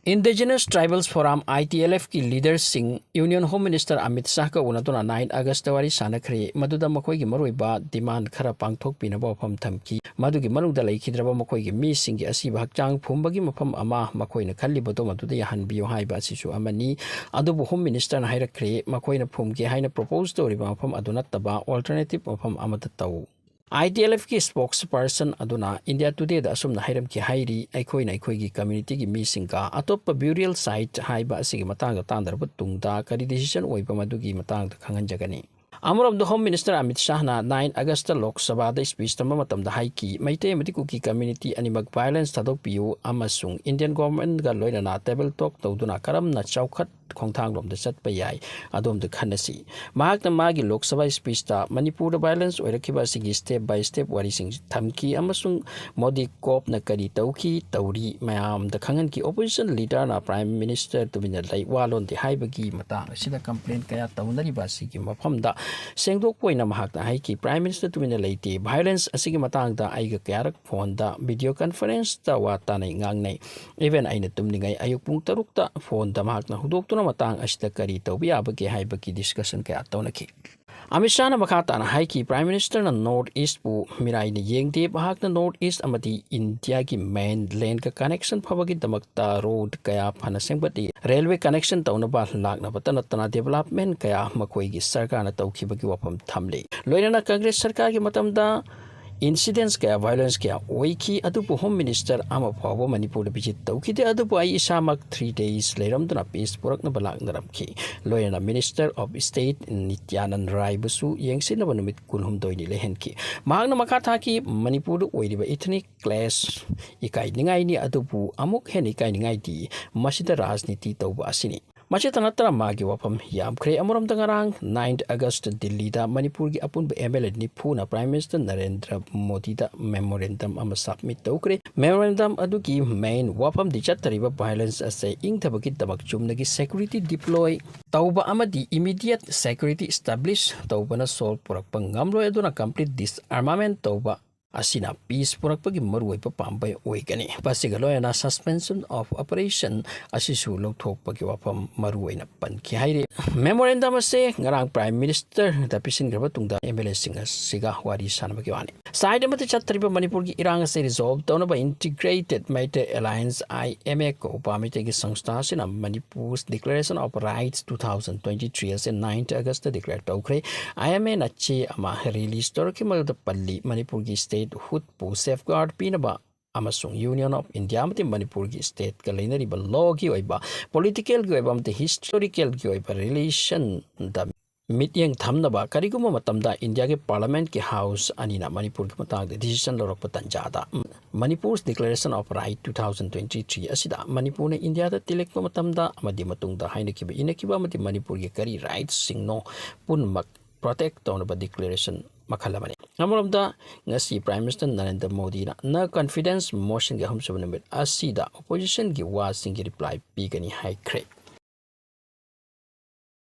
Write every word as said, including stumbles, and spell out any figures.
Indigenous Tribals Forum, ITLFꯀꯤ leaderꯁꯤꯡ Union Home Minister Amit ꯁꯥꯍꯒ ꯎꯅꯗꯨꯅ nine Augustꯇ ꯋꯥꯔꯤ ꯁꯥꯅꯈ꯭ꯔꯦ꯫ ꯃꯗꯨꯗ ꯃꯈꯣꯏꯒꯤ ꯃꯔꯨꯑꯣꯏꯕ demand ꯈꯔ ꯄꯥꯡꯊꯣꯛꯄꯤꯅꯕ ꯋꯥꯐꯝ ꯊꯝꯈꯤ꯫ ꯃꯗꯨꯒꯤ ꯃꯅꯨꯡꯗ ꯂꯩꯈꯤꯗ꯭ꯔꯕ ꯃꯈꯣꯏꯒꯤ ꯃꯤꯁꯤꯡꯒꯤ ꯑꯁꯤꯕ ꯍꯛꯆꯥꯡ ꯐꯨꯝꯕꯒꯤ ꯃꯐꯝ ꯑꯃ, ꯃꯈꯣꯏꯅ ꯈꯜꯂꯤꯕꯗꯣ ꯃꯗꯨꯗ ꯌꯥꯍꯟꯕꯤꯌꯨ ꯍꯥꯏꯕ ꯑꯁꯤꯁꯨ ꯑꯃꯅꯤ꯫ ꯑꯗꯨꯕꯨ Home Ministerꯅ ꯍꯥꯏꯔꯛꯈ꯭ꯔꯦ, ꯃꯈꯣꯏꯅ ꯐꯨꯝꯒꯦ ꯍꯥꯏꯅ propose ꯇꯧꯔꯤꯕ ꯃꯐꯝ ꯑꯗꯨ ꯅꯠꯇꯕ alternative ꯃꯐꯝ ꯑꯃꯗ ꯇꯧ꯫ ITLFꯀꯤ spokesperson ꯑꯗꯨꯅ India Todayꯗ ꯑꯁꯨꯝꯅ ꯍꯥꯏꯔꯝꯈꯤ ꯍꯥꯏꯔꯤ, "ꯑꯩꯈꯣꯏꯅ ꯑꯩꯈꯣꯏꯒꯤ communityꯒꯤ ꯃꯤꯁꯤꯡꯒ ꯑꯇꯣꯞꯄ burial site ꯍꯥꯏꯕ ꯑꯁꯤꯒꯤ ꯃꯇꯥꯡꯗ ꯇꯥꯟꯅꯔꯕ ꯇꯨꯡꯗ ꯀꯔꯤ decision ꯑꯣꯏꯕ ꯃꯗꯨꯒꯤ ꯃꯇꯥꯡꯗ ꯈꯪꯍꯟꯖꯒꯅꯤ꯫" ꯑꯃꯔꯣꯝꯗ Home Minister ꯑꯃꯤꯠ ꯁꯥꯍꯅ nine Augustꯇ ꯂꯣꯛ ꯁꯚꯥꯗ speech ꯇꯝꯕ ꯃꯇꯝꯗ ꯍꯥꯏꯈꯤ, "ꯃꯩꯇꯩ ꯑꯃꯗꯤ ꯀꯨꯀꯤ community ꯑꯅꯤꯃꯛ violence ꯊꯥꯗꯣꯛꯄꯤꯌꯨ ꯑꯃꯁꯨꯡ Indian governmentꯒ ꯂꯣꯏꯅꯅ table talk ꯇꯧꯗꯨꯅ ꯀꯔꯝꯅ ꯆꯥꯎꯈꯠ ꯈꯣꯡꯊꯥꯡꯂꯣꯝꯗ ꯆꯠꯄ ꯌꯥꯏ, ꯑꯗꯣꯝꯗ ꯈꯟꯅꯁꯤ꯫" ꯃꯍꯥꯛꯅ ꯃꯥꯒꯤ ꯂꯣꯛ ꯁꯚꯥ speechꯇ ꯃꯅꯤꯄꯨꯔꯗ violence ꯑꯣꯏꯔꯛꯈꯤꯕ ꯑꯁꯤꯒꯤ step by step ꯋꯥꯔꯤꯁꯤꯡ ꯊꯝꯈꯤ ꯑꯃꯁꯨꯡ ꯃꯣꯗꯤ ꯀꯣꯞꯅ ꯀꯔꯤ ꯇꯧꯈꯤ, ꯇꯧꯔꯤ ꯃꯌꯥꯝꯗ ꯈꯪꯍꯟꯈꯤ꯫ Opposition leaderꯅ Prime Minister ꯇꯨꯃꯤꯟꯅ ꯂꯩ, ꯋꯥ ꯂꯣꯟꯗꯦ ꯍꯥꯏꯕꯒꯤ ꯃꯇꯥꯡ ꯑꯁꯤꯗ complain ꯀꯌꯥ ꯇꯧꯅꯔꯤꯕ ꯑꯁꯤꯒꯤ ꯃꯐꯝꯗ ꯁꯦꯡꯗꯣꯛꯄ ꯑꯣꯏꯅ ꯃꯍꯥꯛꯅ ꯍꯥꯏꯈꯤ, "Prime Minister ꯇꯨꯃꯤꯟꯅ ꯂꯩꯇꯦ꯫ Violence ꯑꯁꯤꯒꯤ ꯃꯇꯥꯡꯗ ꯑꯩꯒ ꯀꯌꯥꯔꯛ phoneꯗ video conferenceꯇ ꯋꯥ ꯇꯥꯅꯩ, ꯉꯥꯡꯅꯩ꯫ Even ꯑꯩꯅ ꯇꯨꯝꯂꯤꯉꯩ ꯑꯌꯨꯛ ꯄꯨꯡ ꯇꯔꯨꯛꯇ phoneꯗ ꯃꯍꯥꯛꯅ ꯍꯧꯗꯣꯛꯇꯨꯅ ꯃꯇꯥꯡ ꯑꯁꯤꯗ ꯀꯔꯤ ꯇꯧꯕ ꯌꯥꯕꯒꯦ ꯍꯥꯏꯕꯒꯤ discussion ꯀꯌꯥ ꯇꯧꯅꯈꯤ꯫" ꯑꯃꯤꯠ ꯁꯥꯍꯅ ꯃꯈꯥ ꯇꯥꯅ ꯍꯥꯏꯈꯤ, "Prime Ministerꯅ North Eastꯄꯨ ꯃꯤꯔꯥꯏꯅ ꯌꯦꯡꯗꯦ꯫ ꯃꯍꯥꯛꯅ North East ꯑꯃꯗꯤ ꯏꯟꯗꯤꯌꯥꯒꯤ mainlandꯒ connection ꯐꯕꯒꯤꯗꯃꯛꯇ road ꯀꯌꯥ ꯐꯅ ꯁꯦꯝꯒꯠꯂꯤ꯫ Railway connection ꯇꯧꯅꯕ ꯂꯥꯛꯅꯕꯇ ꯅꯠꯇꯅ development ꯀꯌꯥ ꯃꯈꯣꯏꯒꯤ ꯁꯔꯀꯥꯔꯅ ꯇꯧꯈꯤꯕꯒꯤ ꯋꯥꯐꯝ ꯊꯝꯂꯤ꯫ ꯂꯣꯏꯅꯅ Congress ꯁꯔꯀꯥꯔꯒꯤ ꯃꯇꯝꯗ incidents ꯀꯌꯥ, violence ꯀꯌꯥ ꯑꯣꯏꯈꯤ, ꯑꯗꯨꯕꯨ Home Minister ꯑꯃ ꯐꯥꯎꯕ ꯃꯅꯤꯄꯨꯔꯗ visit ꯇꯧꯈꯤꯗꯦ꯫ ꯑꯗꯨꯕꯨ ꯑꯩ ꯏꯁꯥꯃꯛ three days ꯂꯩꯔꯝꯗꯨꯅ peace ꯄꯨꯔꯛꯅꯕ ꯂꯥꯛꯅꯔꯝꯈꯤ꯫" ꯂꯣꯏꯅꯅ Minister of State ꯅꯤꯇ꯭ꯌꯥꯅꯟ ꯔꯥꯏꯕꯨꯁꯨ ꯌꯦꯡꯁꯤꯟꯅꯕ ꯅꯨꯃꯤꯠ ꯀꯨꯟꯍꯨꯝꯗꯣꯏꯅꯤ ꯂꯩꯍꯟꯈꯤ꯫ ꯃꯍꯥꯛꯅ ꯃꯈꯥ ꯊꯥꯈꯤ, "ꯃꯅꯤꯄꯨꯔꯗ ꯑꯣꯏꯔꯤꯕ ethnic clash ꯏꯀꯥꯏꯅꯤꯡꯉꯥꯏꯅꯤ, ꯑꯗꯨꯕꯨ ꯑꯃꯨꯛ ꯍꯦꯟꯅ ꯏꯀꯥꯏꯅꯤꯡꯉꯥꯏꯗꯤ ꯃꯁꯤꯗ ꯔꯥꯖꯅꯤꯇꯤ ꯇꯧꯕ ꯑꯁꯤꯅꯤ꯫" ꯃꯁꯤꯇ ꯅꯠꯇꯅ ꯃꯥꯒꯤ ꯋꯥꯐꯝ ꯌꯥꯝꯈ꯭ꯔꯦ꯫ ꯑꯃꯔꯣꯝꯗ ꯉꯔꯥꯡ nine August ꯗꯤꯜꯂꯤꯗ ꯃꯅꯤꯄꯨꯔꯒꯤ ꯑꯄꯨꯟꯕ MLA ꯅꯤꯐꯨꯅ Prime Minister Narendra ꯃꯣꯗꯤꯗ memorandum ꯑꯃ submit ꯇꯧꯈ꯭ꯔꯦ꯫ Memorandum ꯑꯗꯨꯒꯤ main ꯋꯥꯐꯝꯗꯤ ꯆꯠꯊꯔꯤꯕ violence ꯑꯁꯦ ꯏꯪꯊꯕꯒꯤꯗꯃꯛ ꯆꯨꯝꯅꯒꯤ security deploy ꯇꯧꯕ ꯑꯃꯗꯤ immediate security establish ꯇꯧꯕꯅ solve ꯄꯨꯔꯛꯄ ꯉꯝꯂꯣꯏ, ꯑꯗꯨꯅ complete disarmament ꯇꯧꯕ ꯑꯁꯤꯅ peace ꯄꯨꯔꯛꯄꯒꯤ ꯃꯔꯨꯑꯣꯏꯕ ꯄꯥꯝꯕꯩ ꯑꯣꯏꯒꯅꯤ꯫ ꯃꯁꯤꯒ ꯂꯣꯏꯅꯅ suspension of operation ꯑꯁꯤꯁꯨ ꯂꯧꯊꯣꯛꯄꯒꯤ ꯋꯥꯐꯝ ꯃꯔꯨꯑꯣꯏꯅ ꯄꯟꯈꯤ ꯍꯥꯏꯔꯤ꯫ Memorandum ꯑꯁꯤ ꯉꯔꯥꯡ Prime Minister ꯗ ꯄꯤꯁꯤꯟꯈ꯭ꯔꯕ ꯇꯨꯡꯗ M L A ꯁꯤꯡ ꯑꯁꯤꯒ ꯋꯥꯔꯤ ꯁꯥꯟꯅꯕꯒꯤ ꯋꯥꯅꯤ꯫ Side ꯑꯃꯗ ꯆꯠꯊꯔꯤꯕ ꯃꯅꯤꯄꯨꯔꯒꯤ ꯏꯔꯥꯡ ꯑꯁꯤ resolve ꯇꯧꯅꯕ Integrated Meitei Alliance, I M A, ꯀꯧꯕ ꯃꯩꯇꯩꯒꯤ ꯁꯪꯁꯊꯥ ꯑꯁꯤꯅ Manipur's Declaration of Rights two thousand twenty-three ꯑꯁꯤ ninth August declare ꯇꯧꯈ꯭ꯔꯦ꯫ I M A ꯅ ꯆꯦ ꯑꯃ release ꯇꯧꯔꯛꯈꯤꯕ ꯃꯗꯨꯗ ꯄꯜꯂꯤ, ꯃꯅꯤꯄꯨꯔꯒꯤ statehood ꯄꯨ safeguard ꯄꯤꯅꯕ ꯑꯃꯁꯨꯡ Union of India ꯑꯃꯗꯤ ꯃꯅꯤꯄꯨꯔꯒꯤ state ꯀ ꯂꯩꯅꯔꯤꯕ law ꯒꯤ ꯑꯣꯏꯕ, political ꯒꯤ ꯑꯣꯏꯕ ꯑꯃꯗꯤ historical ꯒꯤ ꯑꯣꯏꯕ relation ꯗ ꯃꯤꯠꯌꯦꯡ ꯊꯝꯅꯕ ꯀꯔꯤꯒꯨꯝꯕ ꯃꯇꯝꯗ India ꯒꯤ Parliament ꯀꯤ House ꯑꯅꯤꯅ ꯃꯅꯤꯄꯨꯔꯒꯤ ꯃꯇꯥꯡꯗ decision ꯂꯧꯔꯛꯄ ꯇꯥꯟꯖꯥꯗ Manipur's Declaration of Right two thousand twenty-three ꯑꯁꯤꯗ ꯃꯅꯤꯄꯨꯔꯅ India ꯗ ꯇꯤꯜꯂꯛꯄ ꯃꯇꯝꯗ ꯑꯃꯗꯤ ꯃꯇꯨꯡꯗ ꯍꯥꯏꯅꯈꯤꯕ, ꯏꯅꯈꯤꯕ ꯑꯃꯗꯤ ꯃꯅꯤꯄꯨꯔꯒꯤ ꯀꯔꯤ rights ꯁꯤꯡꯅꯣ ꯄꯨꯝꯅꯃꯛ protect ꯇꯧꯅꯕ declaration ꯃꯈꯜ ꯑꯃꯅꯤ꯫ ꯑꯃꯔꯣꯝꯗ, ꯉꯁꯤ Prime Minister ꯅꯔꯦꯟꯗ꯭ꯔ ꯃꯣꯗꯤꯅ No Confidence Motion ꯒꯤ ꯑꯍꯨꯝꯁꯨꯕ ꯅꯨꯃꯤꯠ ꯑꯁꯤꯗ opposition ꯒꯤ ꯋꯥꯁꯤꯡꯒꯤ reply ꯄꯤꯒꯅꯤ ꯍꯥꯏꯈ꯭ꯔꯦ꯫